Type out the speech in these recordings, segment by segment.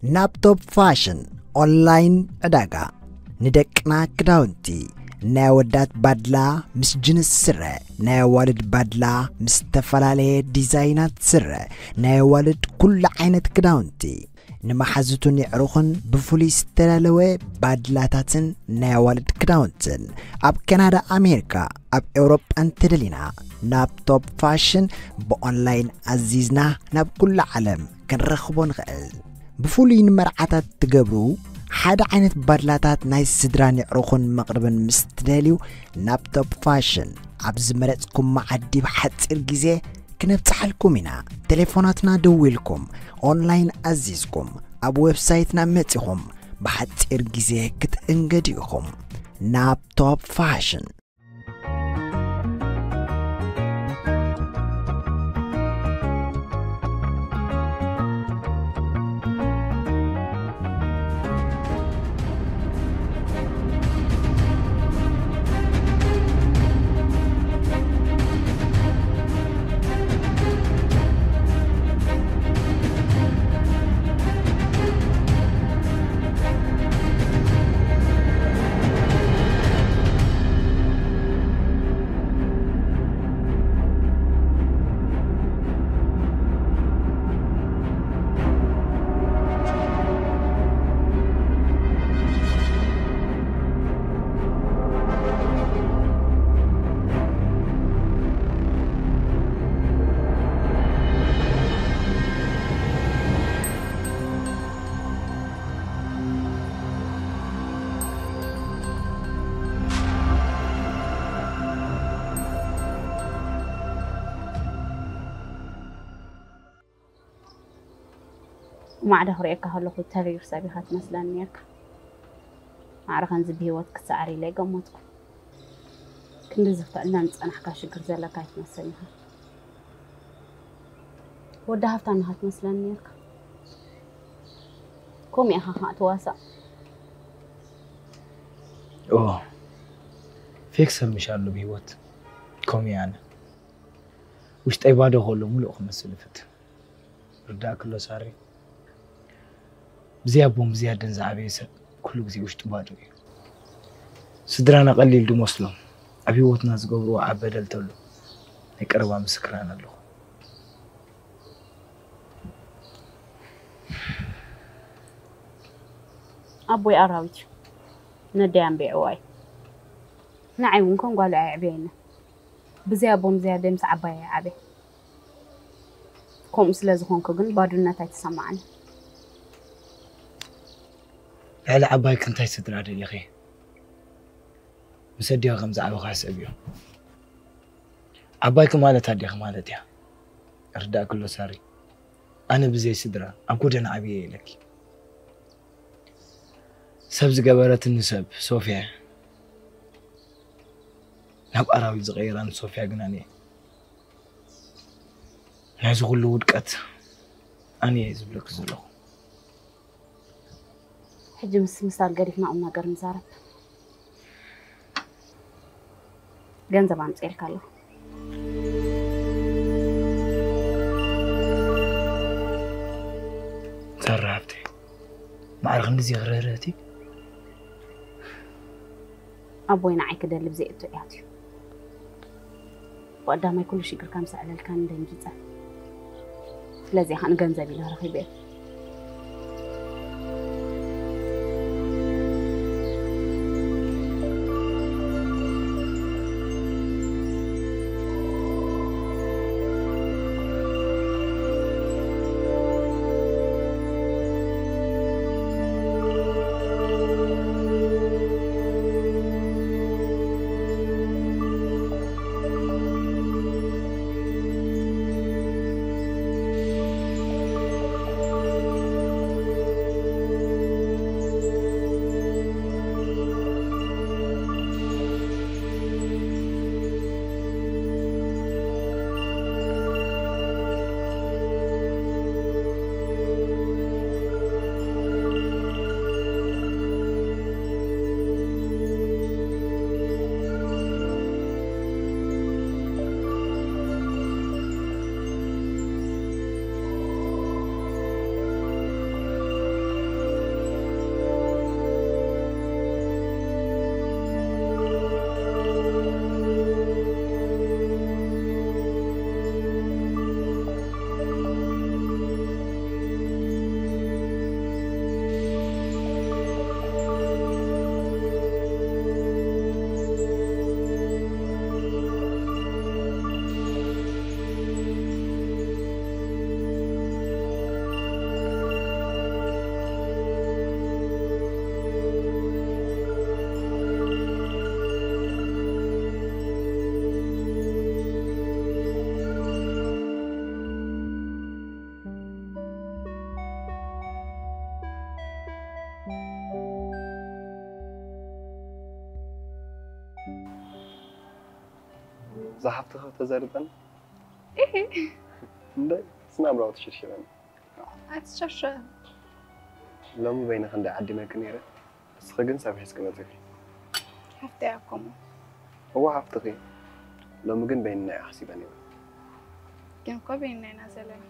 ናብ ቶፕ ፋሽን ኦንላይን ዕዳጋ፣ ንደቅና ክዳውንቲ፣ ናይ ኣወዳት ባድላ ምስ ጅንስ ስረ፣ ናይ ኣዋልድ ባድላ ምስ ዝተፈላለየ ዲዛይናት ስረ፣ ናይ ኣዋልድ ኩሉ ዓይነት ክዳውንቲ፣ ንመሓዙትን የዕሩኽን ብፍሉይ ዝተዳለወ ባድላታትን ናይ ኣዋልድ ክዳውንትን፣ ኣብ ካናዳ፣ ኣሜሪካ፣ ኣብ ኤውሮጳ እንተደሊና፣ ናብ ቶፕ ፋሽን ብኦንላይን ኣዚዝና ናብ ኩሉ ዓለም ክንረኽቦ ንኽእል። ብፍሉይ ንመርዓታት ትገብሩ ሓደ ዓይነት ባድላታት ናይ ስድራን የዕሩኽን መቕርብን ምስ ትደልዩ፣ ናብ ቶፕ ፋሽን ኣብ ዝመረጽኩም መዓዲ ብሓጺር ግዜ ክነብጽሓልኩም ኢና። ቴሌፎናትና ደዊልኩም፣ ኦንላይን ኣዚዝኩም፣ ኣብ ዌብሳይትና መጺኹም ብሓጺር ግዜ ክትእንገዱ ኢኹም። ናብ ቶፕ ፋሽን። ማዕዳ ክርእየካ ከለኹ ተሪር ሰብ ኢኻ ትመስለኒ ነርካ። ማዕረ ከምዚ ብህይወት ክትሰዓር ኢለ ኣይገመትኩ። ክንድዚ ክትዕለም ዝጸናሕካ ሽግር ዘለካ ኣይትመስል ኢኻ። ወዲ ሃብታም ኢኻ ትመስለኒ ነርካ። ከምኡ ኢኻ ኸኣ ትዋሳእ። ኦ፣ ፌክ ሰብ ምሽ ኣሎ ብህይወት። ከምኡ እየ ኣነ። ውሽጠይ ባዶ ከሎ ሙሉእ ክመስል እፈትን። ርዳእ ክሎ ሳሪ። ብዘይ ኣቦን ብዘይ ኣደን ዝዓበየ ሰብ ኩሉ ግዜ ውሽጡ ባዶ እዩ። ስድራና ቀሊል ድመስሎም ኣብ ህይወትና ዝገብርዎ ዓብ በደል ተሎ ናይ ቀረባ ምስክራን ኣለኹ። ኣቦይ ኣራዊት እዩ። ነደይ ኣንቢዕዋ እዩ። ንዓይ እውን ከም ጓሉ ኣየዕብየኒ። ብዘይ ኣቦን ብዘይ ኣደይ ምስ ዓባይ ኣይዓብየ። ከምኡ ስለ ዝኾንኩ ግን ባዶነት ኣይተሰማዓኒ። ልዕሊ ዓባይኪ እንታይ ስድራ ደሊኺ? ምስ ኣዴኺ ከም ዝዓበኺ ሕሰብዮ። ዓባይኪ ማለት ኣዴኺ ማለት እያ። ርዳእ ክሎ ሳሪ፣ ኣነ ብዘይ ስድራ ኣብ ጎደና ዓብየ ኢለኪ። ሰብ ዝገበረትኒ ሰብ ሶፍያ፣ ናብ ኣራዊት ዝቐየራኒ ሶፍያ ግን ኣነ እየ። ናይዚ ኩሉ ውድቀት ኣነ እየ ዝብለኪ ዘለኹ። ሕጂ ምስ ምሳል ገዲፍና ቁም ነገር ንዛረብ። ገንዘብ ኣምፅኤልካ ኣለኹ። ሳራ ሃብተይ፣ ማዕረ ክንድዚ ክርህርህቲ? ኣቦይ ንዓይ ክደሊ ብዘይ እቶ እያት እዩ። ብቐዳማይ ኩሉ ሽግርካ ምስ ኣዕለልካኒ ደንጊጸ። ስለዚ ኸኣ ንገንዘብ ኢለ ረኺበዮ። ዝሓፍትኺ ተዘርጠን? እህ። እንደ ስናምራው ትሽርሽረን። ኣትሸርሸ። ሎሚ በይነ ክንደይ ዓዲመኪ ነይረ። እስኺ ግን ሰብ ሒዝኪ መጺኺ። ሓፍተይ ኣኮሞ። እዋ ሓፍትኺ። ሎሚ ግን በይንና እየ ሓሲበ ነይረ። ግን እኮ በይንና ኢና ዘለና።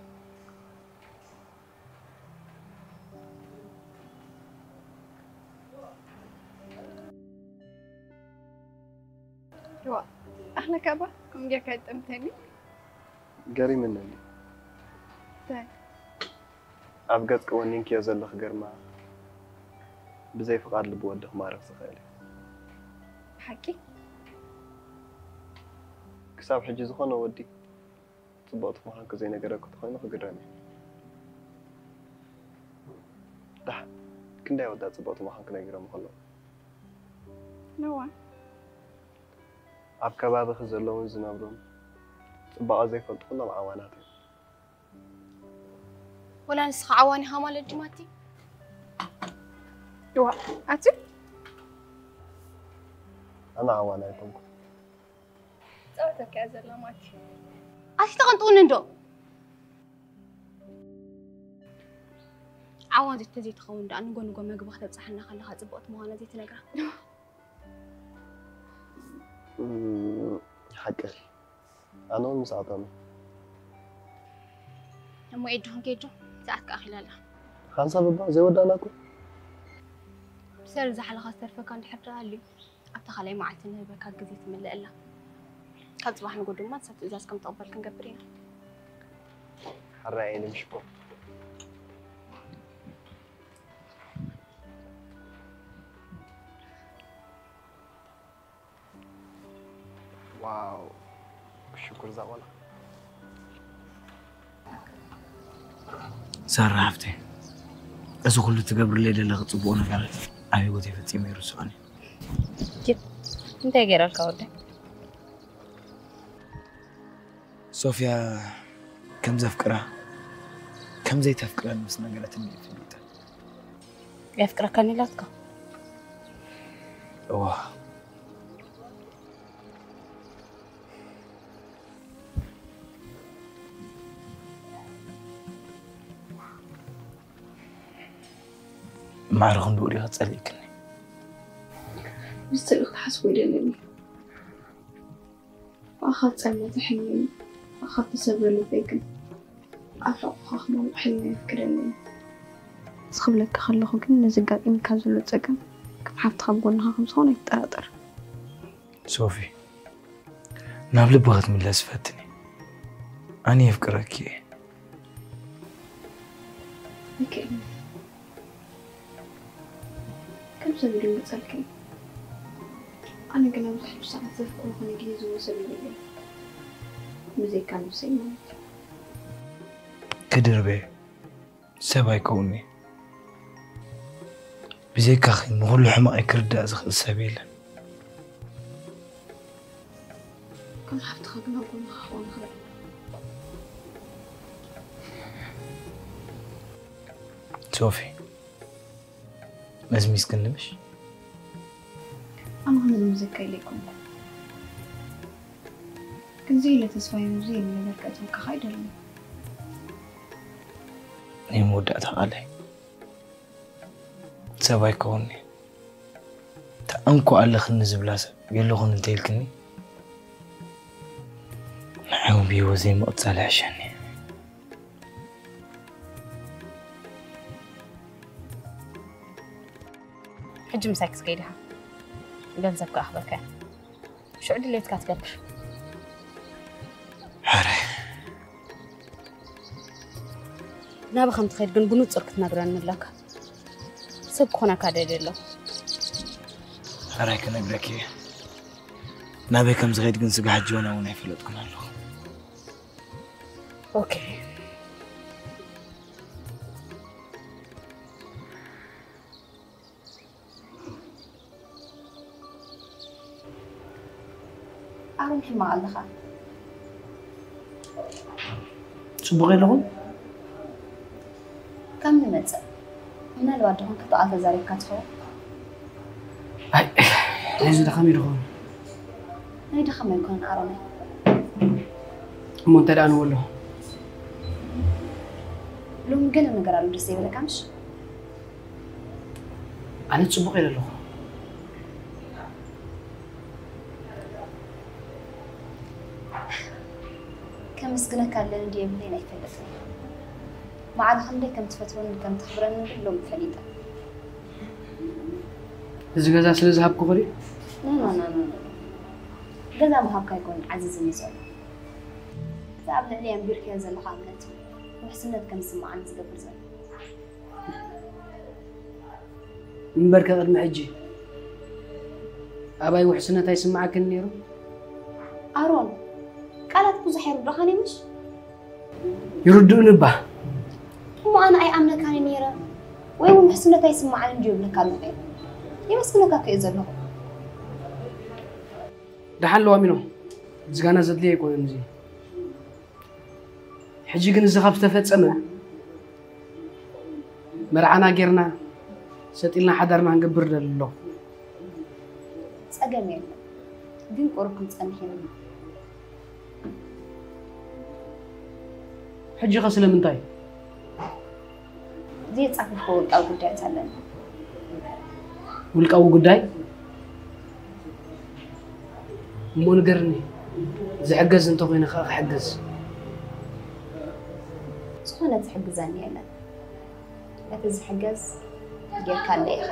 ዋ፣ ኣኽለካ ባ፣ ከም ጌርካ ይጠምተኒ። ገሪምኒ እንዲ። እንታይ? ኣብ ገጽኪ ወኒንክዮ ዘለኺ ግርማ፣ ብዘይ ፍቓድ ልቢ ወዲ ክማርኽ ዝኽእል እዩ። ብሓቂ? ክሳብ ሕጂ ዝኾነ ወዲ ጽብቕቲ ምዃንኪ ዘይነገረኪ ተኾይኑ ክግረም እየ። ደሓን፣ ክንደይ ኣወዳት ጽብቕቲ ምዃንኪ ነጊሮም ከለዉ? ነዋ። ኣብ ከባቢኺ ዘለዉን ዝነብሩን ጽባቐ ዘይፈልጡ ኩሎም ዓዋናት እዮም። ወላ ንስኻ ዓዋን ኢኻ ማለት ድዩ ማቲ? እዋ፣ ኣቲ? ኣነ ዓዋን ኣይኮንኩን። ጸወተካ እያ ዘላ ማቲ። ኣቲ ተቐንጥውኒ እንዶ። ዓዋን ዘይተዘይትኸውን ደኣ ንጎ ንጎ መግቢ ክተብጽሓና ከለኻ ጽብቕቲ ምዃና ዘይትነግራ። እም፣ ሓቅኺ። ኣነ እውን ምስኣቶም እየ። እሞ ኤዱ ክንከይድ ዶ? ሰዓት ከኣ ኣኺላ ኣላ። ሓንሳብ እባ ዘይወዳእና እኮ። ብሰሪ ዝሓለኻ ዝተርፈካ እንድሕር ደኣ ኣልዩ፣ ኣብታ ካልኣይ መዓልቲ ንህበካ ግዜ ትምልእ ኣላ። ካብ ጽባሕ ንጎ ድማ ንሳ ትእዛዝ ከም ትቕበል ክንገብር ኢና። ሕራይ ኣይነ ምሽኮር። ዋው፣ ክሽኩር እዛ ቆልዓ። ሳራ ሓፍተይ፣ እዚ ኩሉ ትገብርለይ ዘለኺ ጽቡቕ ነገራት ኣብ ህይወተይ ፈጺመ ኣይርስዖን እየ። ጅብ፣ እንታይ ገይረልካ ወደይ? ሶፍያ ከም ዘፍቅራ፣ ከም ዘይተፍቅረኒ ምስ ነገረትኒ እየ ፈሊጠ። የፍቅረካን ኢላትካ? እዋ። ማዕረ ክንድኡ ዲኻ ጸሊእክኒ? ብስርቂ ክትሓስቦ ኣይደልን እየ። ብኣኻ ዝጸልመተ ሕልመይ፣ ብኣኻ ዝተሰብረ ልበይ ግን ኣብ ሕቑኻ ክመውቕ ሕልመይ የፍቅደለይ። እዚ ክብለካ ከለኹ ግን ነዚ ኣጋጢሙካ ዘሎ ጸገም ከም ሓፍትኻ ኣብ ጎንኻ ከም ዝኾነ ኣይትጠራጠር። ሶፊ፣ ናብ ልቢ ክትምለስ እፈትን እየ። ኣነ የፍቅረኪ እየ። ይክእል። ከም ሰብ ይድንግጸልካ እዩ። ኣነ ግን ኣብዚ ሕጂ ሰዓት ዘፍቅሮ ኮነ ግዜ ዝህቦ ሰብ የብለይን። ብዘይካ ነብሰይ ማለት እዩ። ክድርበ ሰብ ኣይከውን'የ። ብዘይካኺ ንኹሉ ሕማቐይ ክርዳእ ዝኽእል ሰብ የለን። ከም ሓፍትኻ ግን ኣብ ጎንኻ ክኾን ይኽእል። ሶፊ፣ መዝሚዝክኒ ምሽ? ኣነ ክመዝምዘካ ኢለ ኣይኮንኩን። ግን ዘየለ ተስፋ እዮም፣ ዘየለ ነገር ከእትወካ ከኣ ኣይደልን። ናይ መወዳእታ ቃለይ። ሰብ ኣይከውን'የ። እታ እንኮ ኣለኽኒ ዝብላ ሰብ የለኹን እንተኢልክኒ፣ ንዓይ እውን ብህይወት ዘይምቕጻል ይሕሸኒ። ሕጂ ምሳይ ክትከይድ ኢኻ። ገንዘብ ክኣኽበካ እየ። ሽዑ ድሌትካ ትገብር። ሕረ። ናበይ ከም ትኸይድ ግን ብንጹር ክትነግረኒ ኣለካ። ሰብ ክኾነካ ደልየ ኣለኹ። ሕራይ ክነግረኪ እየ። ናበይ ከም ዝኸይድ ግን ስጋዕ ሕጂ ዋላ እውን ኣይፈለጥኩን ኣለኹ። ኦኬ። ኣሮን፣ ሕማቕ ኣለኻ። ጽቡቕ የለኹን? ከም ንመጽእ። ምናልባት ደኹን ክተቓል ተዛሪብካ ትኸውን? ኣይ፣ ናይዚ ድኻም እዩ ድኸውን። ናይ ድኻም ኣይኮነን ኣሮነይ። እሞ እንታይ ደኣ ንበሎ? ሎሚ ገለ ነገር ኣሎ ደስ ዘይበለካ ምሽ? ኣነ ጽቡቕ ኢለ ኣለኹ። ከመስግነካ ኣለኒ ድየ የብለይን ኣይፈልጥን። መዓለ ክንደይ ከም ትፈትወንን ከም ተኽብረንን ግን ሎሚ ፈሊጠ። እዚ ገዛ ስለ ዝሃብኩኺ ድዩ? ኖ፣ ኖ፣ ኖ፣ ኖ፣ ኖ። ገዛ ምሃብካ ኣይኮነን ዓዚዝኒ ዘሎ። እዚ ኣብ ልዕለይ ኣንቢርካዮ ዘለኻ እምነት እዩ ውሕስነት ከም ዝስምዓኒ ዝገብር ዘሎ። እምበርከ ቅድሚ ሕጂ ኣባይ ውሕስነት ኣይስምዓክን ነይሩ? ኣሮን፣ ቃላት ብዙሕ ኣይርድኡኻን እዮም ምሽ? ይርድኡኒ እባ። እሞ ኣነ ኣይኣምነካን እየ ነይረ። ወይ እውን ውሕስነት ኣይስምዓንን ድዩ እብለካ ኣለኹ እየ። የመስግነካ እኮ እየ ዘለኹ። ደሓን ለዋሚኖ፣ ምስጋና ዘድልዮ ኣይኮነን እዚ። ሕጂ ግን እዚ ካብ ዝተፈጸመ መርዓና ጌርና ሰጥ ኢልና ሓዳርና ክንገብር ደሊ ኣለኹ። ጸገም የለን፣ ግን ቁሩብ ክንጸንሕ ኢና። ሕጂ ኸ ስለምንታይ? ዘይጻፈፎ ውልቃዊ ጉዳያት ኣለኒ። ውልቃዊ ጉዳይ? እሞ ንገርኒ፣ ዝሕገዝ እንተኾይነ ኸኣ ክሕገዝ። ዝኾነ ዝሕግዘኒ የለን። ነቲ ዝሕገዝ ጌርካለይ ኢኻ።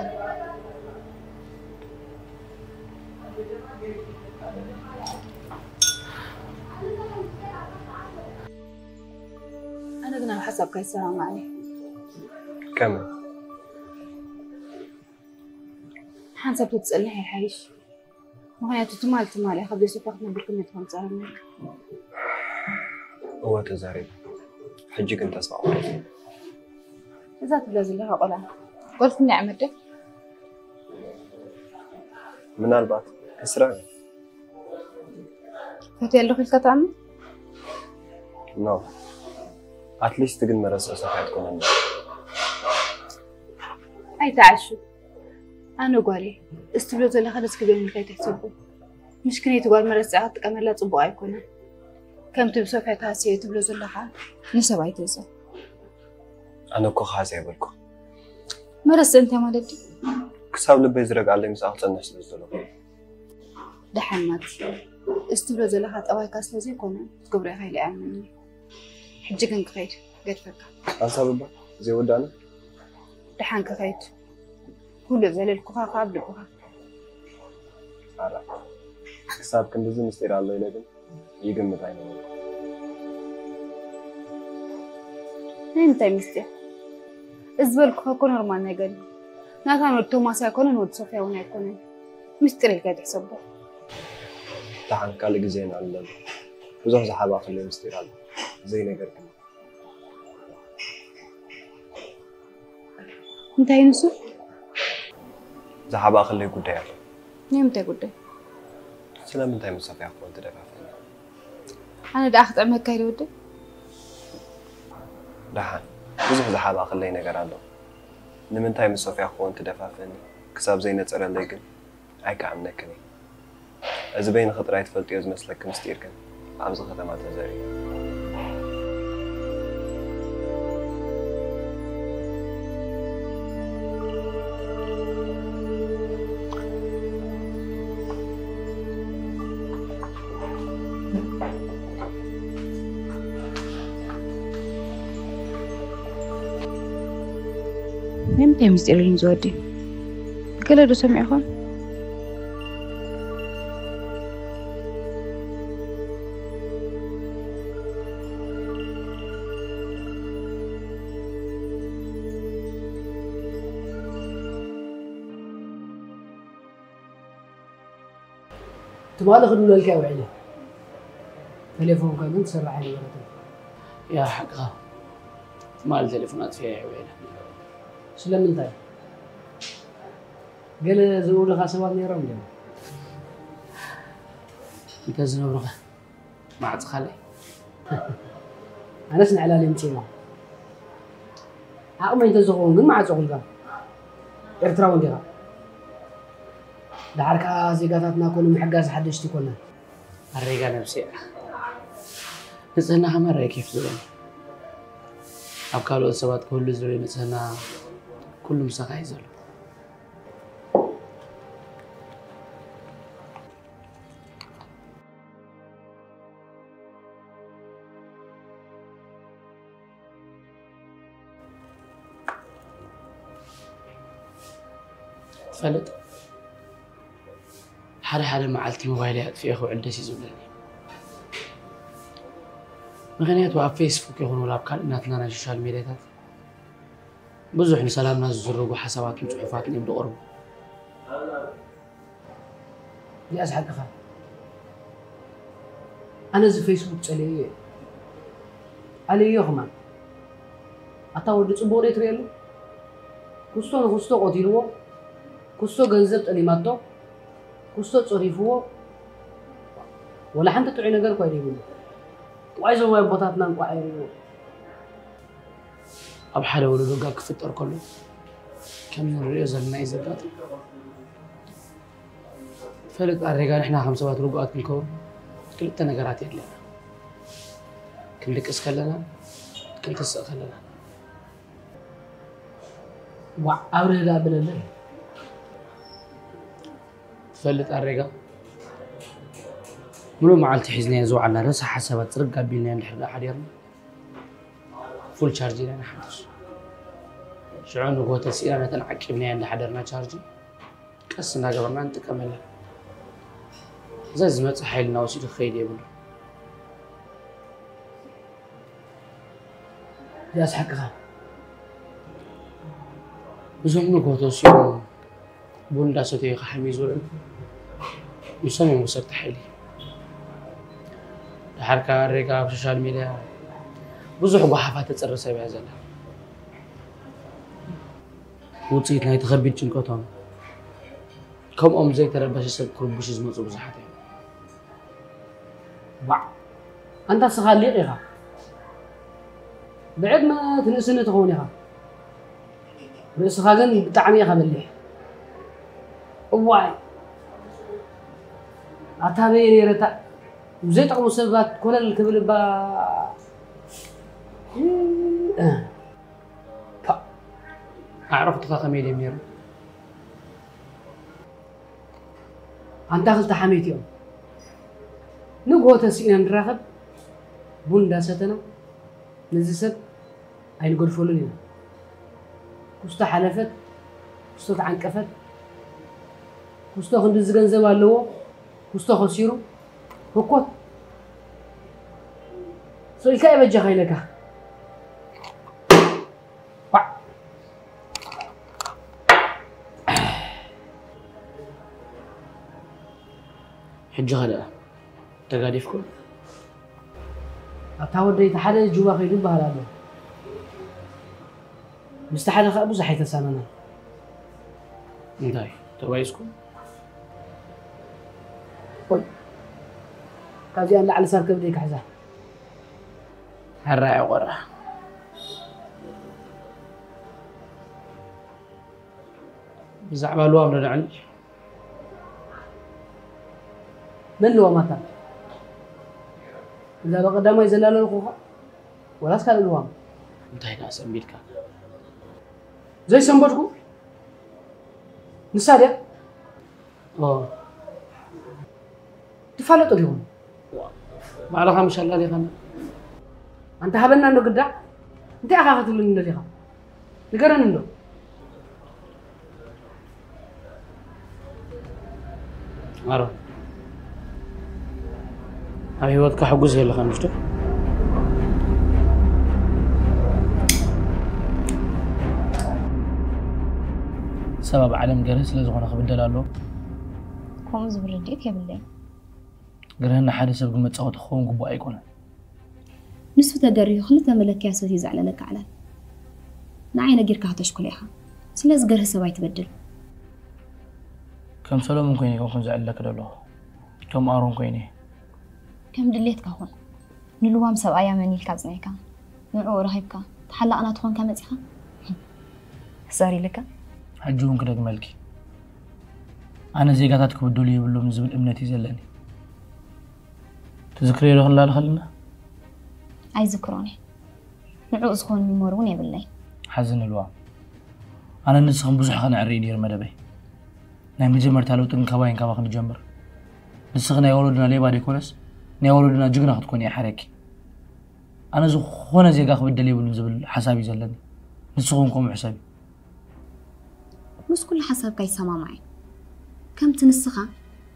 ኣነ ግን ኣብ ሓሳብካ ይሰማማዕ እየ። ከመይ? ሓንሳብ ተትጸንሕ ይሓይሽ። ምኽንያቱ ትማል ትማል እያ ካብ ዘይሰፋ ክትነብር ክነት ከም ጸረኒ። እወ ተዛሪብ። ሕጂ ግን ተስፋ ቆረጽ። እዛ ትብላ ዘለኻ ቆልዓ ጓል ክንደይ ዓመት ድያ? ምናልባት ዕስራ። ፈትየ ኣለኹ ኢልካ ትኣምን? ኖ። ኣትሊስት ግን መረስኦ ሰፊያ ትኮነኒ። ኣይተዓሹ። ኣነ ጓል እየ። እዚ ትብሎ ዘለኻ ደስ ክብለኒ ኢልካ ኣይትሕሰቦ። ምሽክነይቲ ጓል መረስኣ ክትጥቀመላ ጽቡቕ ኣይኮነን። ከምቲ ብሶፍያ ተሃስየ ትብሎ ዘለኻ ንሰብ ኣይትእዘዝ። ኣነ እኮ ክሃስያ ኣይበልኩ። መረስእ እንታይ ማለት ድዩ? ክሳብ ልበይ ዝረግኣለይ ምስኣ ክጸንሕ ስለ ዝደለኹ። ደሓን ናቲ፣ እዚ ትብሎ ዘለኻ ጠባይካ ስለ ዘይኮነ ክትገብሮ ኢኻ ኢለ ኣይኣምንን እየ። ሕጂ ግን ክኸይድ ገድፈካ። ሓንሳብ እባ ዘይወዳእና። ደሓን ክኸይድ። ኩሉ ዘለልኩኻ ካብ ልብኻ። ኣረ፣ ክሳብ ክንድዚ ምስጢር ኣሎ ኢለ ግን ይግምት ኣይነበርኩ። ናይ ምንታይ ምስጢር? እዚ ዝበልኩኻ እኮ ኖርማል ነገር እዩ። ናታን ወዲ ቶማስ ኣይኮነን፣ ወዲ ሶፍያ እውን ኣይኮነን። ምስጢር ኢልካ ኣይትሕሰቦ። ደሓን ካልእ ግዜ ንዕልለሉ። ብዙሕ ዝሓባእክለይ ምስጢር ኣሎ። ዘይነገርክኒ። እንታይ ንሱ? ዝሓባእክለይ ጉዳይ ኣሎ። ናይ ምንታይ ጉዳይ? ስለምንታይ ምስ ሶፍያ ክኾን ትደፋፍእኒ? ኣነ ደኣ ክጥዕመካ ኢለ ወደይ? ደሓን፣ ብዙሕ ዝሓባእክለይ ነገር ኣሎ። ንምንታይ ምስ ሶፍያ ክኾን ትደፋፍእኒ? ክሳብ ዘይነጸረለይ ግን ኣይክኣምነክን እየ። እዚ በይንኺ ጥራይ ትፈልጥዮ ዝመስለኪ ምስጢር ግን ኣብዚ ከተማ ተዘርዩ። ናይ ምንታይ ምስጢር እዩ ዝወዲ? ገለ ዶ ሰሚዕኹም? ትማሊ ክድውለልካ ውዒለ። ቴሌፎንካ ግን ትሰርሕ ኣይነበረትን። ያ ሓቅኻ። ትማሊ ቴሌፎን ኣጥፊኤ ውዒለ። ስለምንታይ? ገለ ዝእውሉኻ ሰባት ነይሮም ድዮም? እንታይ ዝነብሩኻ? ማዕጽኻለይ? ኣነስ ንዕላል የምጽእና። ዓቕመይ እንተዝኸውን ግን መዓጸኹልካ። ኤርትራዊ እንዲኻ። ደሓር ከኣ ዜጋታትና ኮኑ ምሕጋዝ ሓደሽቲ ኮና። ኣሬጋ ነብሰይ። ንጽህና ከመረ ኬፍ ዝብለኒ። ኣብ ካልኦት ሰባት ክህሉ ዝደልዮ ንጽህና ኩሉ ምሳኻ እዩ ዘሎ። ትፈልጥ፣ ሓደ ሓደ መዓልቲ ሞባይለይ ኣጥፊኤ ክውዕል ደስ እዩ ዝብለኒ። ምኽንያቱ ኣብ ፌስቡክ ይኹን ወላ ኣብ ካልእ ናትና ናይ ሶሻል ሜድያታት ብዙሕ ንሰላምና ዝዝርጉ ሓሳባትን ጽሑፋትን እዮም ዝቐርቡ። እዚኣስ ሓቅኻ። ኣነ እዚ ፌስቡክ ጸሊኤዮ እየ። ኣለዮ ከማን። ኣታ ወዲ ጽቡቕ ዶ ትርእየሉ? ክስቶ ንክስቶ ቆቲልዎ፣ ክስቶ ገንዘብ ጠሊማቶ፣ ክስቶ ጸሪፍዎ፣ ወላ ሓንቲ ጥዑይ ነገር እኳ ደይብሉ። ዋይ ዞም ኣቦታትና እንቋዕ የርእዎ። ኣብ ሓደ ወለዶ ጋግ ክፍጠር ከሎ ከምዚ ንሪኦ ዘለና እዩ ዘጋጥም። ፈልጥ ኣሬጋ ንሕና ከም ሰባት ርጉኣት ክንከውን ክልተ ነገራት የድልየና። ክንድቅስ ከለና፣ ክንትስእ ከለና። ዋዕ ኣብርህ ደኣ ብለለይ። ትፈልጥ ኣሬጋ፣ ምሉእ መዓልቲ ሒዝናዮ ዝወዓልና ረሳሕ ሓሳባት ጽርግ ኣቢልናዮ እንድሕር ደኣ ሓዲርና፣ ፉል ቻርጅ ኢና ንሓድስ። ሽዑ ንግሆ ተሲእና ነተን ዓቂብናዮ እንዳሓደርና ቻርጅ ቀስ እናገበርና ንጥቀመለን። እዚ ዝመጽእ ሓይልና ወሲዱ ክኸይድ የብሉ። እዚኣስ ሓቅኻ። እዞም ንግሆ ተሲኦም ቡን እንዳሰተዩ ክሓምዩ ዝውዕሉ ንሶም እዮም ወሰድቲ ሓይሊ። ደሓር ከኣ ኣሬጋ ኣብ ሶሻል ሚድያ ብዙሕ ጓሓፋት ተጽሪ ሰብ እያ ዘላ። ውጽኢት ናይቲ ከቢድ ጭንቀቶም፣ ከምኦም ዘይተረበሸ ሰብ ክርብሹ ዝመጹ ብዙሓት እዮም። ዋዕ! ኣንታ እስኻ ሊቕ ኢኻ። ብዕድመ ትንእስኒ ትኸውን ኢኻ። ርእስኻ ግን ብጣዕሚ ኢኻ በሊሕ። እዋይ! ኣታ በየ ነይረታ ብዘይጠቕሙ ሰባት ኮለል ክብል እባ። ፓ! ኣዕሩኽትኻ ከመይ ድዮም ነይሮም? ኣንታ ክልተ ሓመይቲ እዮም። ንግሆ ተሲእና ንራኸብ፣ ቡን እንዳሰተና፣ ነዚ ሰብ ኣይንገድፈሉን ኢና። ኩስቶ ሓለፈት፣ ኩስቶ ተዓንቀፈት፣ ኩስቶ ክንድዚ ገንዘብ ኣለዎ፣ ኩስቶ ከሲሩ፣ ህኮት። ስቕ ኢልካ እየ በጃኻ ኢለካ። ኳዕ። ሕጂ ኸ ደኣ ተጋዲፍኩም? ኣታ ወደይ፣ እቲ ሓደ ጁባ ከይዱ ይበሃል ኣሎ። ምስቲ ሓደ ኸኣ ብዙሕ ኣይተሳነናን። እንታይ ተባይስኩም? ቆይ፣ ካብዚኣ ንላዕሊ ሳብ ከብደይ ክሕዛ። ሕራይ ቆራ። ብዛዕባ ልዋም ዶ ንዕልል? መን ልዋም ኣታ? እዛ ብቐዳማይ ዘላለልኩኻ? ወላስ ካልእ ልዋም? እንታይ ደኣ ሰንቢድካ? ዘይሰንበድኩ? ንሳ ድያ? ኦ። ትፋለጡ ዲኹም? ባዕልኻ ምሽ ኣላሊኻና። ኣንታ ሃበና እንዶ ግዳ። እንታይ ኢኻ ክትብልኒ ደሊኻ? ንገረኒ እንዶ። ኣሮ። ኣብ ህይወትካ ሕጉስ የለኻን ምሽቱ? ሰብ ኣብ ዓለም ገርህ ስለ ዝኾነ ክብደል ኣለዎ። ከምኡ ዝብል ርድኢት የብለይን። ግርህ ንሓደ ሰብ ግን መጻወቲ ክኸውን ግቡእ ኣይኮነን። ንሱ ተገሪሁ ክልተ መለክያ ሰትዩ ዘዕለለካ ዕላል። ንዓይ ነጊርካ ከተሽኩሎ ኢኻ። ስለዚ ገርህ ሰብ ኣይትበድል። ከም ሰሎሞን ኮይነ ኣይኮንኩን ዘዕልለኪ ዘለኹ። ከም ኣሮን ኮይነ። ከም ድሌትካ ኩን። ንልዋም ሰብኣይ ኣመን ኢልካ ኣጽኒዕካ፣ ንዕኡ ረኺብካ፣ ተሓላቒ ናቱ ኮንካ መጺኻ? ሕሰር ኢልካ? ሕጂ እውን ክደግመልኪ። ኣነ ዜጋታት ክብደሉ የብሎም ዝብል እምነት እዩ ዘለኒ። ትዝክርዮ ዶ ክንላለ ከለና? ኣይዝክሮን እየ። ንዕኡ ዝኾን ሚሞሪ እውን የብለይ። ሓዝን ልዋ፣ ኣነ ንስኽን ብዙሕ ከነዕሪ እዩ ነይሩ መደበይ። ናይ መጀመርታ ለውጢ ግን ካባይን ካባኽን ይጀምር። ንስኺ ናይ ወለድና ሌባ ደይኮነስ ናይ ወለድና ጅግና ክትኮኒ እየ ሓርየኪ። ኣነ ዝኾነ ዜጋ ክብደል የብሉን ዝብል ሓሳብ እዩ ዘለኒ። ንስኹም ከምኡ ሕሰቢ። ምስ ኩሉ ሓሳብካ ይሰማማዕ እየ። ከምቲ ንስኻ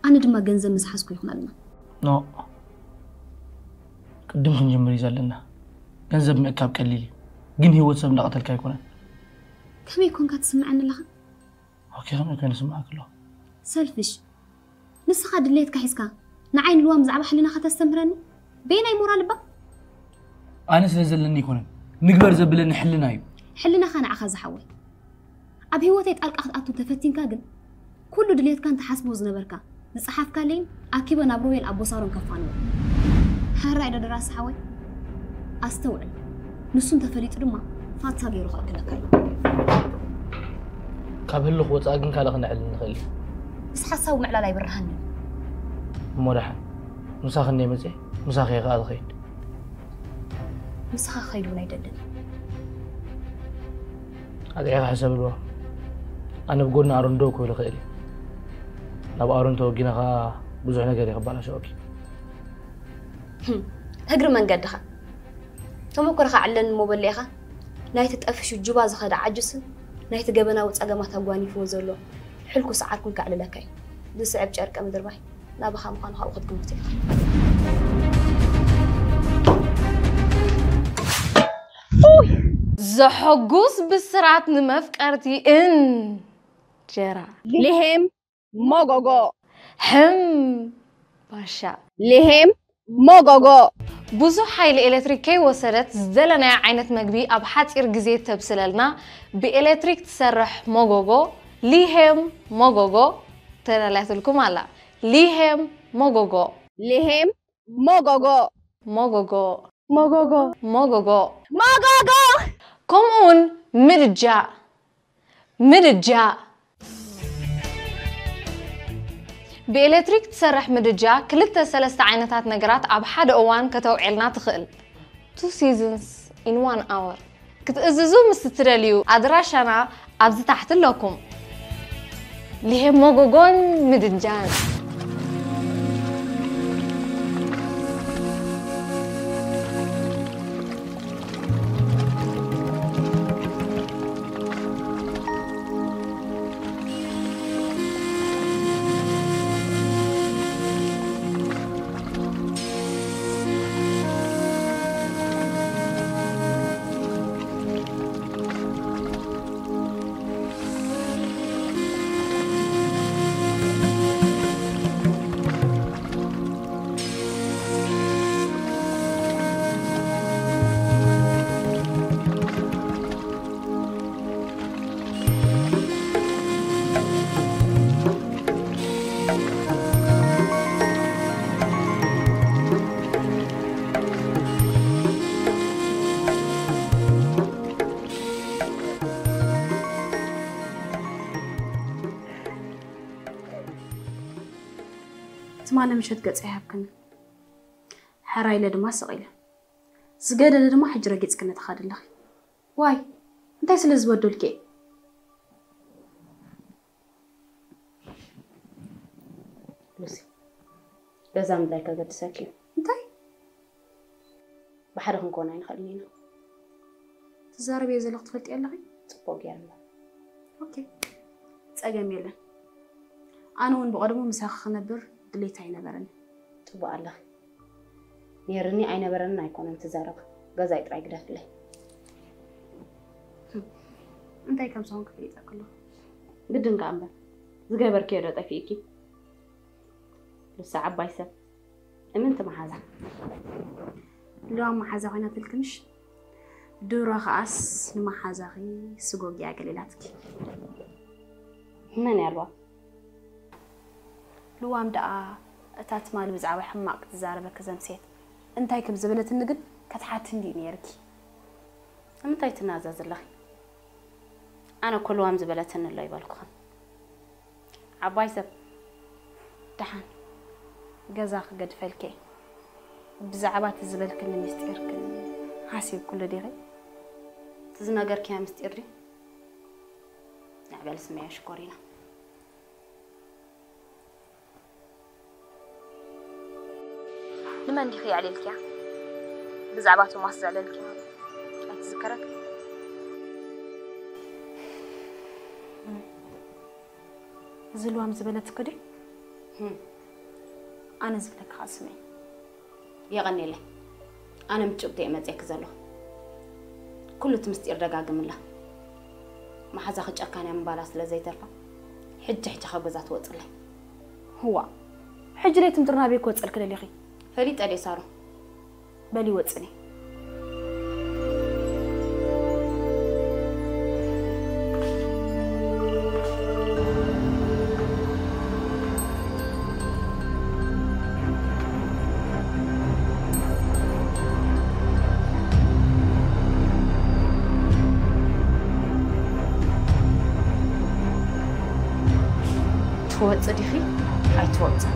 ኣነ ድማ ገንዘብ ምስ ሓዝኩ ይኹነልና። ኖ፣ ቅድም ክንጅምር እዩ ዘለና። ገንዘብ ምእካብ ቀሊል እዩ፣ ግን ህይወት ሰብ እንዳቐተልካ ኣይኮነን። ከመይ ኮንካ ትስምዐኒ ኣለኻ? ኦኬ፣ ከመይ ኮይነ ስምዓክ ኣለኹ? ሰልፊሽ፣ ንስኻ ድሌትካ ሒዝካ ንዓይ ንልዋም ብዛዕባ ሕልናኻ ተስተምህረኒ? በየናይ ሞራል እባ? ኣነ ስለ ዘለኒ ኣይኮነን፣ ንግበር ዘብለኒ ሕልና እዩ። ሕልናኻ ንዓኻ ዝሓወይ። ኣብ ህይወተይ ጣልቃ ክትኣቱ ተፈቲንካ ግን ኩሉ ድሌትካን ትሓስቦ ዝነበርካ ዝጸሓፍካለይን ኣኪበ ናብ ሮቤል ኣቦ ሳሮን ከፋንዎ። ሕራይ ዶ ደራሲ ሓወይ? ኣስተውዕል። ንሱ እንተፈሊጡ ድማ ፋታ ገይሩ ከእክለካ እዩ። ካብ ህልኽ ወፃኢ ግን ካልእ ክነዕልል ንኽእል እዩ። ምስ ሓሳቡ ምዕላል ኣይብርሃንን እዩ። እሞ ደሓን ምሳኺ እንደ መፅአ ምሳኺ እየ ከዓ ዝኸይድ። ምሳኻ ክኸይድ እውን ኣይደልን። ኣጥዒኻ ሕሰብልዎ። ኣነ ብጎድኒ ኣሮን ደው ክብል እኽእል እየ። ናብ ኣሮን ተወጊነ ከዓ ብዙሕ ነገር እየ ከባላሸወኪ። እግሪ መንገድኻ ተመኩርኻ ዕለኒ እሞ በሊ ኢኻ ናይቲ ጠፊሹ ጁባ ዝኸደ ዓጁስን ናይቲ ገበናዊ ጸገማት ኣጓኒፍዎ ዘሎ ሕልኩስ ዓርኩን ከዕልለካ እዩ። ዝስዕብ ጨርቂ ምድርባይ ናባኻ ምዃኑ ካብኡ ክትግምቶ ኢኻ። ዘሐጉስ ብስራት ንመፍቀርቲ እንጀራ። ሊሄም ሞጎጎ። ሕም ባሻ። ሊሄም ሞጎጎ። ብዙሕ ሓይሊ ኤሌክትሪክ ከይወሰደት ዝደለናዮ ዓይነት መግቢ ኣብ ሓፂር ግዜ ተብስለልና ብኤሌክትሪክ ትሰርሕ ሞጎጎ ሊሄም ሞጎጎ ተዳልያትልኩም ኣላ። ሊሄም ሞጎጎ። ሊሄም ሞጎጎ። ሞጎጎ። ሞጎጎ። ሞጎጎ። ሞጎጎ። ከምኡ እውን ምድጃ ምድጃ ብኤሌክትሪክ ትሰርሕ ምድጃ ክልተ ሰለስተ ዓይነታት ነገራት ኣብ ሓደ እዋን ከተውዕልና ትኽእል። Two seasons in one hour ክትእዝዙ ምስ እትደልዩ ኣድራሻና ኣብዚ ታሕቲ ኣለኩም። ሊሄም ሞጎጎን ምድጃን። ትማሊ ምሸት ገጸ ይሃብክኒ። ሕራይ ኢለ ድማ ስቕ ኢለ። ዝገደደ ድማ ሕጂ ረጊጽክኒ ትኸዲ ኣለኺ። ዋይ፣ እንታይ ስለ ዝበደልኪ እየ? ሉሲ፣ ገዛ ምድላይ ከገድሰኪ እዩ። እንታይ? ብሓደ ክንከውን ኣይንኽእልን ኢና። ትዛረብዮ ዘለኹ ትፈልጥዮ ኣለኺ? ጽቡቕ ገይርና። ኦኬ፣ ጸገም የለን። ኣነ እውን ብቐደሙ ምሳኺ ክነብር ድሌት ኣይነበረኒ። ጽቡቕ ኣለኺ። ነይርኒ ኣይነበረንን ኣይኮነን ትዛረባ። ገዛይ ጥራይ ግደፍለይ። እንታይ ከም ዝኾንኪ ፈሊጠ ከለኹ። ግድን ከኣ እምበር ዝገበርክዮ ዶ ጠፊእኪ? ሉሲ ዓባይ ሰብ እምንቲ መሓዛ። ልዋም መሓዛ ኮይናትልክንሽ። ድሮ ከኣስ ንመሓዛኺ ስጎጊያ ገሊላትኪ። መን እያ ልዋም? ልዋም ደኣ እታ ትማሊ ብዛዕባ ሕማቕ ክትዛረበኪ ዘምሰየት እንታይ ከም ዝበለትኒ ግን ክትሓቲ እንድዩ ነይርኪ። ንምንታይ ትናዘዝ ኣለኺ? ኣነ እኮ ልዋም ዝበለትኒ ኣሎ ይበልኩኽን። ዓባይ ሰብ። ደሓን ገዛ ክገድፈልኪ እየ። ብዛዕባ እቲ ዝበልክኒ ምስጢር ግን ሓሲብኩሉ ዲኺ? እቲ ዝነገርክያ ምስጢር ድዩ? ንዕበል ስመያ ሽኮሪና። ንመን ዲኺ የዕሊልክያ? ብዛዕባ ቶማስ ዘዕለልክያ ኣይትዝከረክ? እዚ ልዋም ዝበለትክ ድዩ? ህም። ኣነ ዝብለካ ስመይ። የቐኔለይ። ኣነ ምስ ጭብጡ እየ መፅየኪ ዘለኹ። ኩሉ እቲ ምስጢር ደጋግምላ። መሓዛኺ ጨካን እያ ምባላ ስለ ዘይተርፋ፣ ሕጂ ሕጂ ካብ ገዛ ትወፅለይ። ህዋ፣ ሕጂ ለይቲ ምድሪ ናበይ ክወፀልኪ ደሊኺ? ፈሊጠ ድየ ሳሮ? በሊ ወፅኒ። ትወፅ ዲኺ? ኣይትወፅን።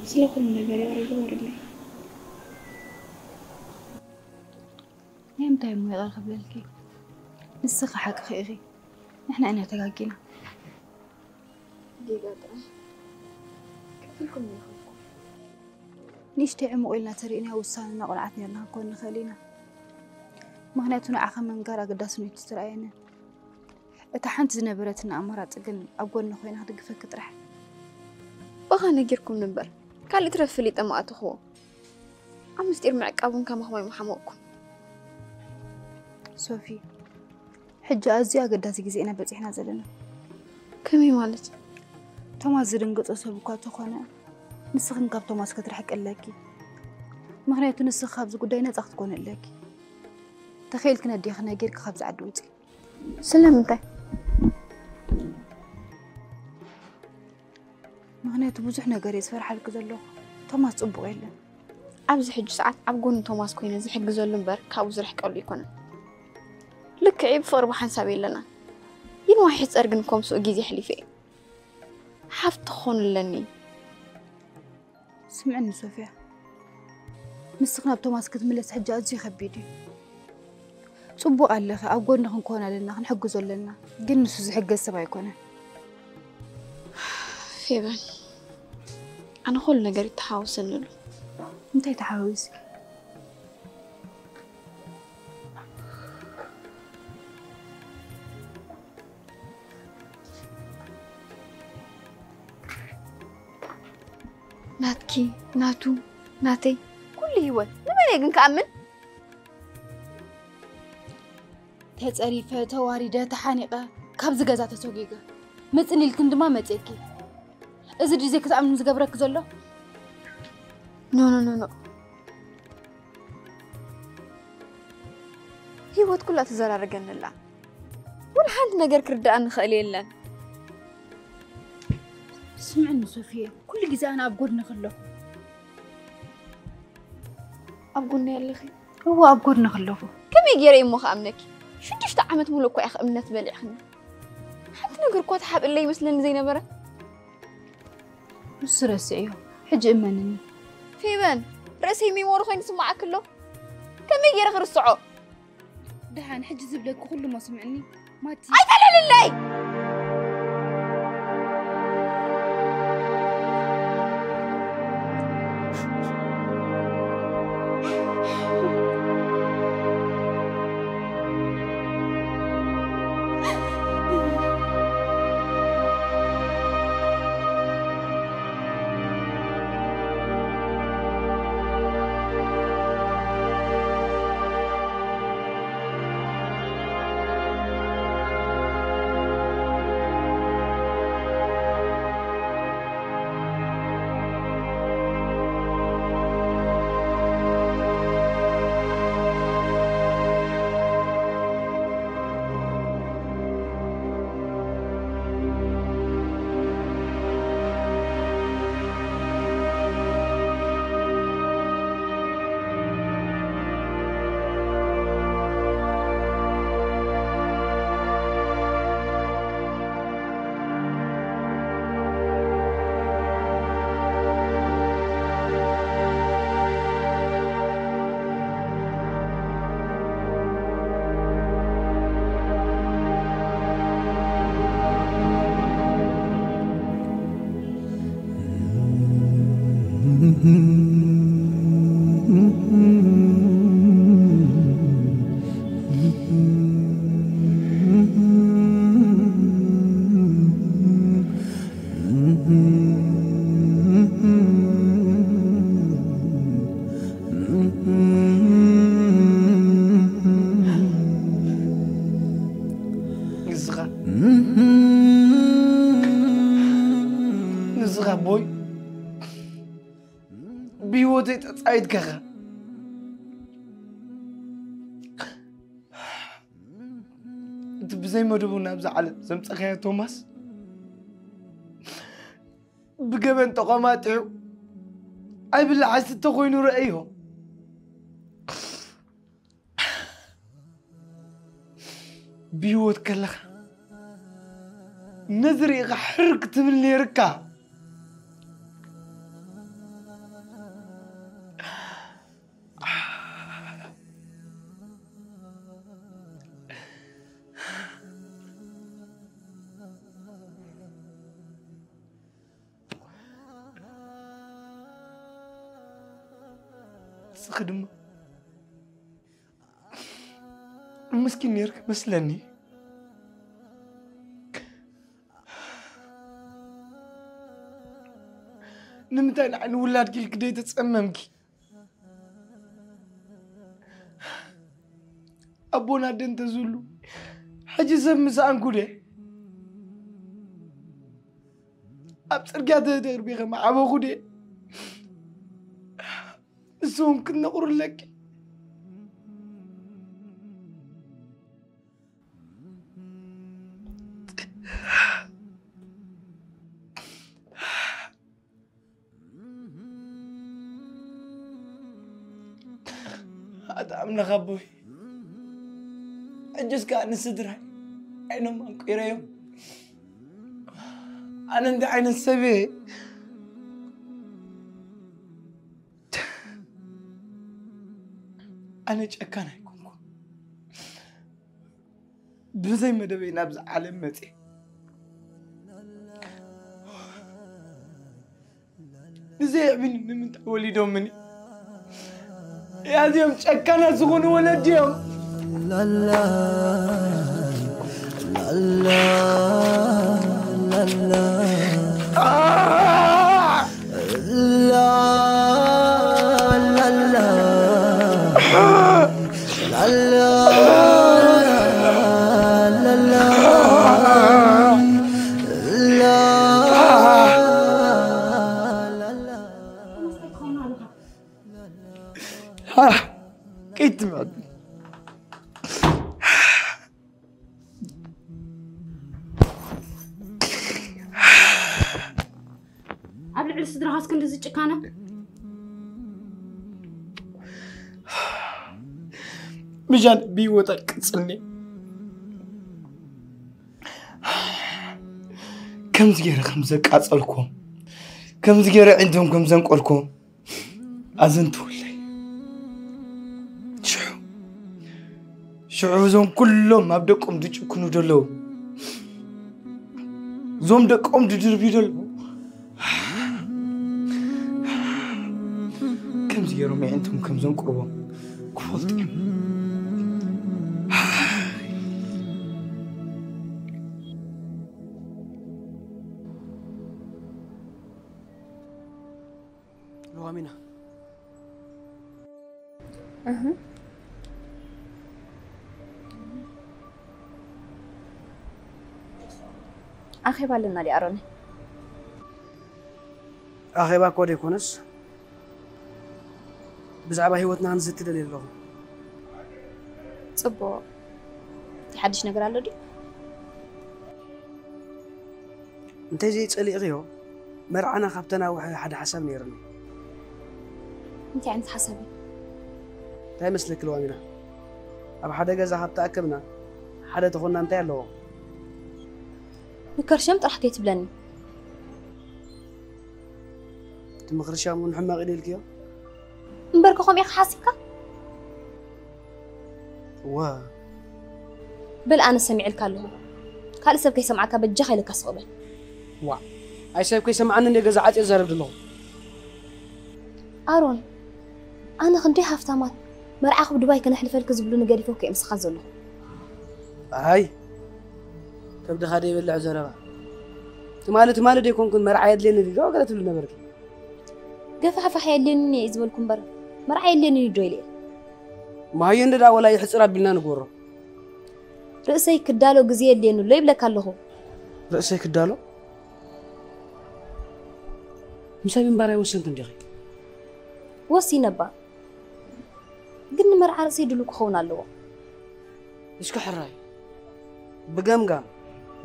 ስለ ኩሉ ነገር ይቕረ ግበርለይ። ናይ ምንታይ እሞ ይቕረ ክብለልኪ? ንስኺ ሓቅኺ ኢኺ። ንሕና ኢና ተጋጊና። ጌጋ ጥራይ ከፊልኩም ይኹንኩም። ንእሽተይ ዕሙቕ ኢልና ተሪእናዮ ውሳነና ቁርዓት ኔርና ክንኮን ንኽእል ኢና። ምኽንያቱ ንዓኺ ምንጋር ኣገዳስነቱ ዝተረኣየንን። እታ ሓንቲ ዝነበረትና ኣማራጺ ግን ኣብ ጎኒ ኮይና ክድግፈኪ ጥራሕ። ባኻ ነጊርኩም ንበር፣ ካልእ ትረፍ ፈሊጠ ምኣተኽዎ። ኣብ ምስጢር ምዕቃብ እውን ከማኹም ኣይምሓመቕኩን። ሶፊ፣ ሕጂ ኣዝዩ ኣገዳሲ ግዜ ኢና በጺሕና ዘለና። ከመይ ማለት? ቶማስ ዝድንግጾ ሰብ እኳ ተኾነ፣ ንስኽን ካብ ቶማስ ክትርሕቂ ኣለኪ። ምኽንያቱ ንስኺ ካብዚ ጉዳይ ነጻ ክትኮኒ ኣለኪ። ተኽኢልኪ ነዴኺ ነጊርኪ ካብዚ ዓዲ ውጺ። ስለምንታይ? ምኽንያቱ ብዙሕ ነገር እየ ዝፈርሓልኪ ዘለኹ። ቶማስ ጽቡቕ የለን። ኣብዚ ሕጂ ሰዓት ኣብ ጎኒ ቶማስ ኮይነ ዝሕግዘሉ እምበር ካብኡ ዝርሕቀሉ ኣይኮነን። ልክዕ እዩ፣ ብፍቕሪ ብሓንሳብ የለናን። ይንዋሕ ይሕጸር ግን ከምስኡ ግዜ ኣሕሊፈ እየ። ሓፍቲ ክኾን ኣለኒ። ስምዕኒ ሶፍያ፣ ንስኺ ናብ ቶማስ ክትምለስ ሕጂ ኣዝዩ ከቢድ እዩ። ጽቡቕ ኣለኺ፣ ኣብ ጎኒ ክንኮን ኣለና፣ ክንሕግዞ ኣለና። ግን ንሱ ዝሕገዝ ሰብ ኣይኮነን። ፌበን፣ ኣነ ኩሉ ነገር ይተሓወሰኒ ኣሎ። እንታይ ተሓዋዊስኪ? ናትኪ፣ ናቱ፣ ናተይ፣ ኩሉ ህይወት። ንመን እየ ግን ክኣምን? ተጸሪፈ፣ ተዋሪደ፣ ተሓኒቐ፣ ካብዚ ገዛ ተሰጒገ። መጽኒ ኢልክን ድማ መጽየኪ። እዚ ድዩ ዘይክትኣምኒ ዝገብረኪ ዘሎ? ኖ፣ ኖ፣ ኖ፣ ኖ። ህይወት ኩላ ተዘራረገኒ ኣላ። ወላ ሓንቲ ነገር ክርድኣኒ ክእል የለን። ስምዕኒ ሶፊየ፣ ኩሉ ግዜ ኣነ ኣብ ጎድንኺ ኣለኹ። ኣብ ጎነይ ኣለኺ? እወ፣ ኣብ ጎድንኺ ኣለኹ። ከመይ ገይረ እሞ ክኣምነኪ? ሽዱሽተ ዓመት ሙሉእ እኮ ኢኺ እምነት በሊዕኽኒ። ሓንቲ ነገር እኳ ትሓብእለይ ይመስለኒ ዘይነበረ። ንሱ ረስዕዮ፣ ሕጂ እመንኒ። ፌበን፣ ርእሰይ ሜሞሪ ኮይኑ ይስምዓኪ ኣሎ? ከመይ ገይረ ክርስዖ? ደሓን፣ ሕጂ ዝብለኪ ኩሉ እሞ ስምዕኒ። ማቲ። ኣይተልዕልለይ! ንስኻ ንስኻ ኣቦይ ብህይወተይ ተጻይድካኻ እቲ ብዘይ መደቡ ናብዛ ዓለም ዘምጸኻዮ ቶማስ ብገበን ተቋማጢዑ ኣይብላዕ ኣይስተ ኮይኑ ረአዮ። ብህይወት ከለኻ ነዚ ርኢኻ ሕርክ ትብል ነይርካ። ንስኺ ድማ ምስኪን ነይርኪ መስለኒ። ንምንታይ ንዓይ ንውላድኪ ኢልኪ ደይተጸመምኪ? ኣቦን ኣደን ተዝህሉ ሕጂ ሰብ ምሰኣንኩ ደ ኣብ ጽርግያ ተደርቢኸ ምዓበኹ ደ ንስኹም ክትነቕሩ ኣለኪ። ኣታ ኣምላኽ ኣቦይ፣ ሕጅስ ከኣ ንስድራይ ዓይኖም ኣንቂረዮም። ኣነ እንታይ ዓይነት ሰብ እየ? ኣነ ጨካን ኣይኮንኩ። ብዘይ መደበይ ናብዚ ዓለም መጽየ። ንዘየዕብኒ ንምንታይ ወሊዶምኒ? ኣዝዮም ጨካናት ዝኾኑ ወለዲ እዮም። ላላ፣ ላላ፣ ላላ። ላላ፣ ላላ። ላላ፣ ላላ፣ ላላ። ከይትምዕድ። ኣብ ልዕሊ ስድራኻስ ክንድዚ ጭካነ? ምሻን ብህይወት ኣይቅጽልኒ። ከምዚ ገይረ ከም ዘቃጸልኩም፣ ከምዚ ገይረ ዒንቶም ከም ዘንቆልኩም ኣዘንትውለይ። ሽዑ፣ ሽዑ እዞም ኩሎም ኣብ ደቆም ዝጭክኑ ዘለዉ፣ እዞም ደቆም ዝድርብዩ ዘለዉ፣ ከምዚ ገይሮም ኣዒንቶም ከም ዘንቁርዎም ክፈልጡ እዮም። ኑሃሚና። እህ። ኣኼባ ኣለና ድዩ ኣሮኒ? ኣኼባ እኮ ደይኮነስ፣ ብዛዕባ ህይወትና ክንዝቲ ደልየ ኣለኹ። ጽቡቕ። እቲ ሓድሽ ነገር ኣሎ ድዩ? እንተዘይጸሊእኽዮ፣ መርዓና ካብ ተናውሐ ሓደ ሓሳብ ነይሩኒ። እንታይ ዓይነት ሓሳብ እዩ? እንታይ ይመስለኪ ሉዋሚና? ኣብ ሓደ ገዛ ካብ ተኣከብና፣ ሓደ ተኾንና እንታይ ኣለዎ? ንከርሸም ጥራሕ ከይትብለኒ። እቲ ምኽርሻም እውን ሕማቕ እዩ ኢልክዮ? እምበርከ ከምኡ ኢኻ ሓሲብካ? እወ። በል ኣነ ሰሚዐልካ ኣለኹ። ካልእ ሰብ ከይሰምዓካ በጃኻ ኢለካ ስቕ በል። ዋእ፣ ኣይ ሰብ ከይሰምዓኒ እንደ ገዛ ዓጽየ እዛረብ ዘለኹ። ኣሮን፣ ኣነ ክንደይ ሃፍታማት መርዓኹም ዱባይ ከነሕልፈልኪ ዝብሉኒ ገዲፈ እኮ እየ ምስኻ ዘለኹ። ኣይ፣ ከብድኻ ደይበልዕ ዘረባ። ትማሊ ትማሊ ደይኮንኩን መርዓ የድልየኒ ድዩ ገለ ትብሊ ነበርኪ። ገፋሕፋሕ የድልየኒ እየ ዝበልኩ እምበር መርዓ የድልየኒ ዶ ኢለ እየ? ማሃዮ እንደ ደኣ ወላ ይሕጽር ኣቢልና ንግበሮ። ርእሰይ ክዳሎ ግዜ የድልየኒ ኣሎ ይብለካ ኣለኹ። ርእሰይ ክዳሎ? ምሳይ ምንባር ኣይወሰንክን ዲኺ? ወሲነ እባ፣ ግን ንመርዓ ርእሰይ ድሉው ክኸውን ኣለዎ። እስኪ ሕራይ ብገምጋም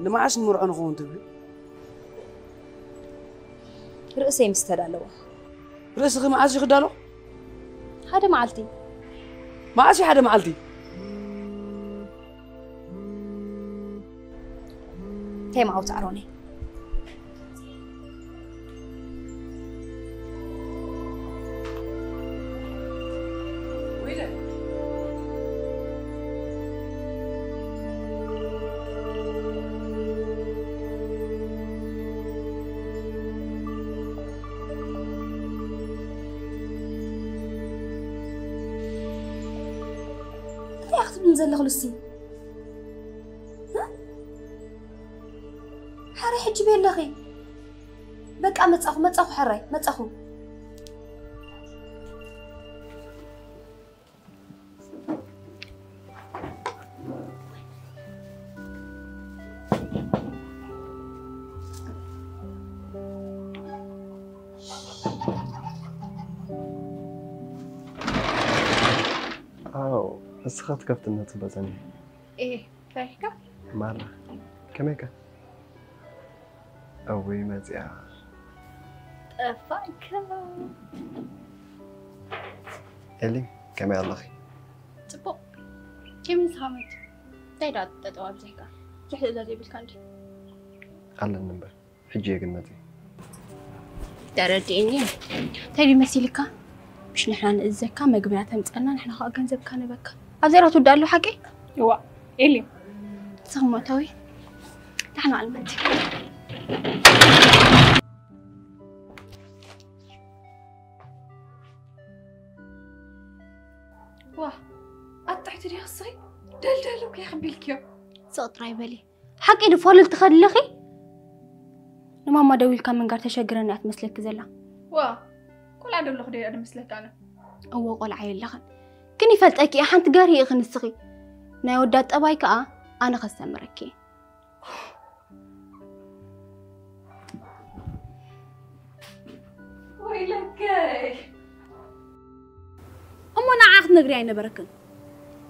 ንመዓስ ንመርዖ ንኸውን ትብሊ? ርእሰይ ምስ ተዳለወ። ርእስኺ መዓስ እዩ ክዳሎ? ሓደ መዓልቲ። መዓስ እዩ ሓደ መዓልቲ? እንታይ መዓውቲ ኣሮነይ? እንታይ ክትብልኒ ዘለኺ ሉሲ? እ? ሓራይ ሕጂ በይ ኣለኺ። በቃ መጻኹ፣ መጻኹ ሓራይ፣ መጻኹ። ኣው እስኻ ትከፍትና ጽበ ጸኒሑ። ኤህ ፈሪሕካ? ማራ ከመይካ? እውይ መጽያ። ጠፋእካ። ኤሊ ከመይ ኣለኺ? ጽቡቕ። ከመይ ንስኻ መት? እንታይ ደኣ ጠጠው ኣብዚሕካ? ብዙሕ ትእዛዝ የብልካ እንዲ። ኣለኒ እምበር ሕጂ እየ ግን መጽየ። ተረድኤኒ። እንታይ ድዩ መሲልካ? ምሽ ንሕና ንእዘካ መግብና ተምጸልና ንሕና ከዓ ገንዘብካ ንበካ። ኣብ ዘራ ትውዳእ ኣሎ ሓቂ? እዋ ኤሊ። ንስኻ መእተዊ። ንሕና ኣልመት። ዋ ኣጣሕቲ ዲኻ ስኺ ደልደል እኮ ይኽቢልክዮ። ስቕ ጥራይ በሊ። ሓቂ ድዩ ፎልል ትኸዲ ኣለኺ? ንማማ ደዊልካ ምንጋር ተሸግረኒ እያ ትመስለኪ ዘላ። ዋ ቆልዓ ዶ ኣለኹ ዶ እያ ድመስለካ ኣነ? እዎ ቆልዓ የለኽን። ግን ይፈልጠኪ እየ ሓንቲ ገርሂ ኢኺ ንስኺ። ናይ ወዳት ጠባይ ከኣ ኣነ ከስተምረኪ እየ። ወይለከይ። እሞ ንዓ ክትነግሪ ኣይነበረክን።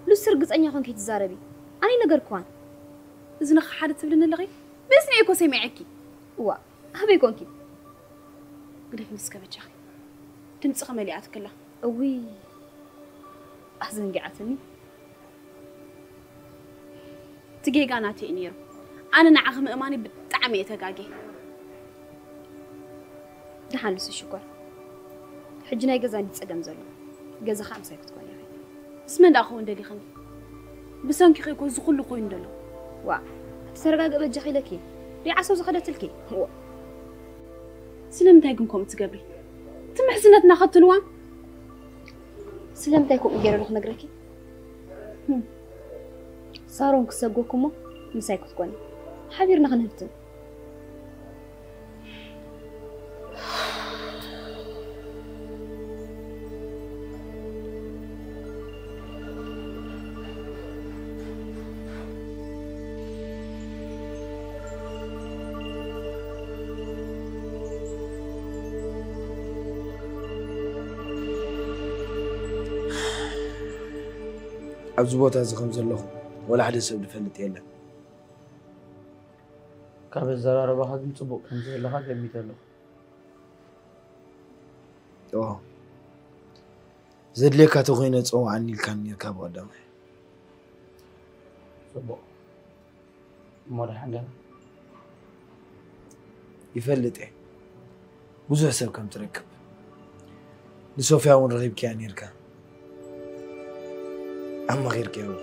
ሉሲ ርግጸኛ ኮንኪ ትዛረቢ። ኣነ ነገርክዋን። እዝንኺ ሓደ ትብልኒ ኣለኺ? ብእዝኒ እኮ ሰሚዐኪ። እዋ፣ ኣበይ ኮንኪ? ግደፊ እስከ በጃኺ። ድምጽኺ መሊኣትክላ። እውይ፣ ኣዘንጊዓትኒ። እቲ ጌጋ ናተይ እዩ ነይሩ። ኣነ ንዓኺ ምእማነይ ብጣዕሚ እየ ተጋግየ። ደሓን ንሱ ሽኮር። ሕጂ ናይ ገዛ እንዲ ጸገም ዘሎ። ገዛ ከዓ ምሳይ ክትኮኒ ኢኺ። ምስ መን ደኣ ክኸውን ደሊኽኒ? ብሰንኪኺ እኮ እዚ ኩሉ ኮይኑ ዘሎ። ዋ፣ እቲ ተረጋግእ በጃኺ ኢለኪ። ሪዓ ሰው ዝኸደትልኪ። ዋ። ስለምንታይ ግን ከምኡ ትገብሪ? እቲ ምሕዝነትና ከትንዋ? ስለምንታይ ከምኡ ገይረ ዶ ክነግረኪ? ህም። ሳሮን ክሰጎኩ እሞ ምሳይ ክትኮኒ። ሓቢርና ክንህብትም። ኣብዚ ቦታ እዚ ከም ዘለኹ ወላ ሓደ ሰብ ዝፈልጥ የለን። ካብ ኣዘራርባኻ ግን ጽቡቕ ከም ዘለኻ ገሚተ ኣለኹ። ኦ፣ ዘድልየካ ተኾይነ ጸውዓኒ ኢልካኒ ነይርካ ብቐዳማይ። ጽቡቕ። እሞ ደሓን ገና? ይፈልጥ እየ ብዙሕ ሰብ ከም ትረክብ። ንሶፍያ እውን ረኺብክያ ነይርካ። ኣማኺርክያ እውን።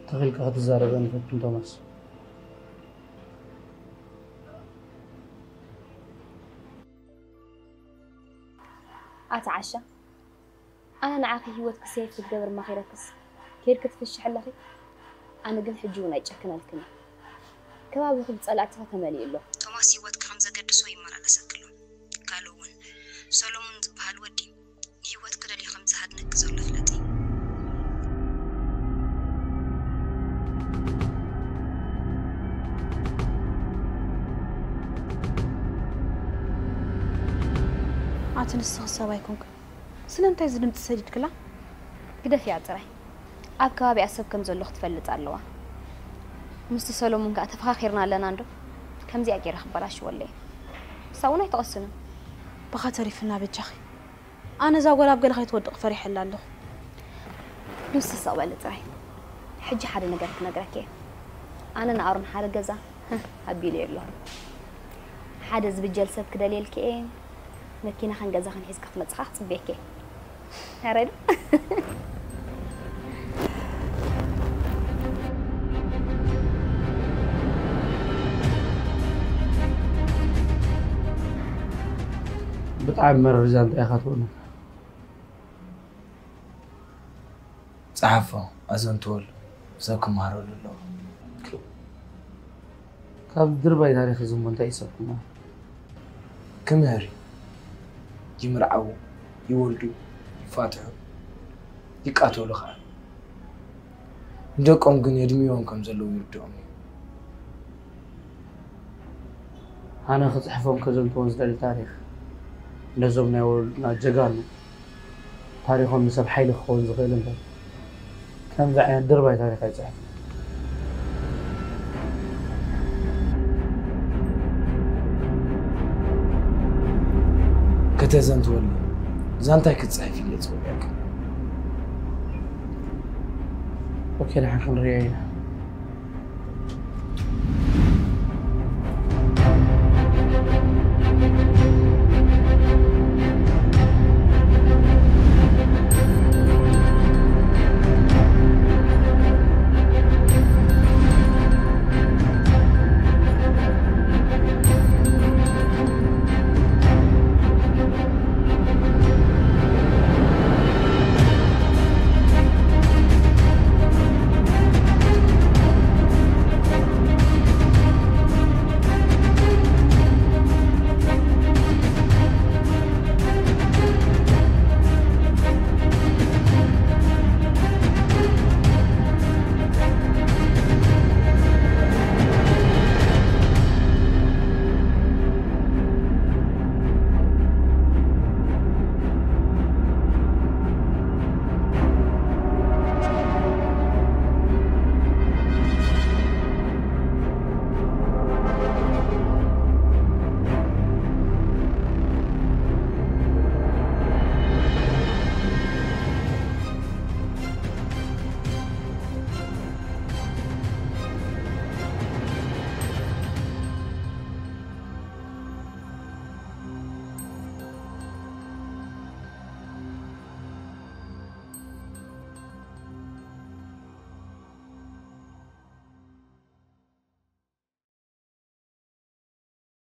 ተኺልካ ክትዛረብ ኣይንፈቱን ቶማስ። ኣታ ዓሻ፣ ኣነ ንዓኺ ህይወትኪ ሴፍ ክትገብር ማኺረክስ ከይድኪ ትፍሽሒ ኣለኺ። ኣነ ግን ሕጂ እውን ኣይጨክነልክን እየ። ከባቢኺ ብጸላእትኺ ተመሊኡ ኣሎ። ቶማስ ህይወትኪ ከም ዘገድሶ ይመላለሰኪ ኣሎ። ካልእ እውን ሰሎሞን ዝበሃል ወዲ ንህይወትኪ ደልዩ ከም ዝሃድነኪ ዘሎ ፍለጢ። እቲ ንስኺ ሰብ ኣይኮንክን። ስለምንታይ እዚ ድምፂ ሰዲድክላ? ግደፍያ ጥራይ። ኣብ ከባቢኣ ሰብ ከም ዘለኹ ትፈልጥ ኣለዋ። ምስቲ ሰሎሞን ከኣ ተፈኻኺርና ኣለና እንዶ። ከምዚኣ ገይረ ክበላሽወለይ። ንሳ እውን ኣይትቐስንን። ብኻ ተሪፍና በጃኺ። ኣነ እዛ ጓል ኣብ ገለ ከይትወድቕ ፈሪሐላ ኣለኹ። ንሱ ስቕ በሊ ጥራይ። ሕጂ ሓደ ነገር ክነግረኪ እየ። ኣነ ንኣሮን ሓደ ገዛ ኣቢሉ የሎ። ሓደ ዝብጀል ሰብ ክደልየልኪ እየ። መኪናኽን ገዛኽን ሒዝካ ክትመጽኻ ክጽበየኪ እየ። ኧረ ዶ? ብጣዕሚ መረር ዛንታ ኢኻ ትብለና። ጸሓፎ፣ ኣዘንትወሉ፣ ሰብ ክመሃረሉ ኣለዎ። ካብ ድርባይ ታሪኽ እዚ እሞ እንታይ እዩ ሰብ ክመሃር? ክምህር እዩ። ይምርዓዉ፣ ይወልዱ፣ ይፋትሑ፣ ይቃተሉ ኸዓ። ንደቆም ግን የድምይዎም ከም ዘለዉ ይርድኦም እዩ። ኣነ ክጽሕፎን ከዘንትዎን ዝደሊ ታሪኽ ነዞም ናይ ወለዱና ጀጋኑ ታሪኾም ንሰብ ሓይሊ ክኸውን ዝኽእል እምበር ከምዚ ዓይነት ድርባይ ታሪኽ ኣይጽሕፍን። ከተዘንትወሉ ዛንታይ ክትጽሕፍ ኢለ ጽውዕካ። ኦኬ፣ ደሓን ክንሪኦ ኢና።